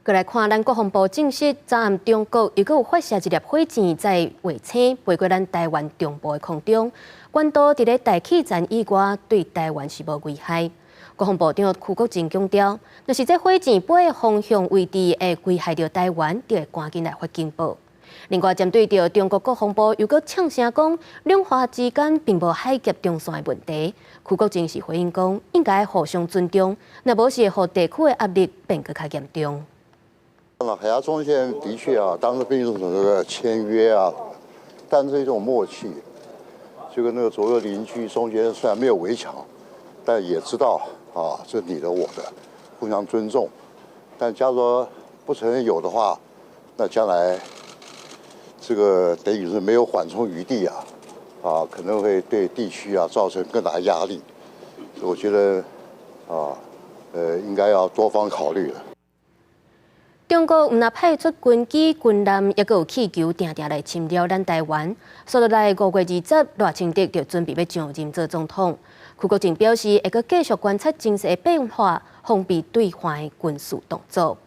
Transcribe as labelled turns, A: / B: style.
A: 閣來看，咱國防部證實，昨暗中國又閣有發射一粒火箭載衛星飛過咱台灣中部的空中，懸度佇咧大氣層以外，對台灣是無危害。國防部長邱國正強調，若是這火箭飛的方向位置會危害著台灣，就會趕緊來發警報。另外，針對著中國國防部又閣嗆聲講，兩岸之間並無海峽中線的問題，邱國正是回應講，應該互相尊重，若無是會予地區的壓力變閣較嚴重。
B: 那海峽中線的確啊，當時並不是這個簽約啊，但是一種默契，就跟那個左右鄰居中間雖然沒有圍牆，但也知道啊，這你的我的，互相尊重。但假如說不承認有的話，那將來這個等於是沒有緩衝餘地啊，啊，可能會對地區啊造成更大壓力。我覺得啊，應該要多方考慮了。
A: 中國毋但派出軍機、軍艦，抑閣有氣球，定定來侵擾咱台灣。所以來5月20，賴清德就準備欲上任做總統。邱國正表示，會閣繼續觀察情勢的變化，防備對岸的軍事動作。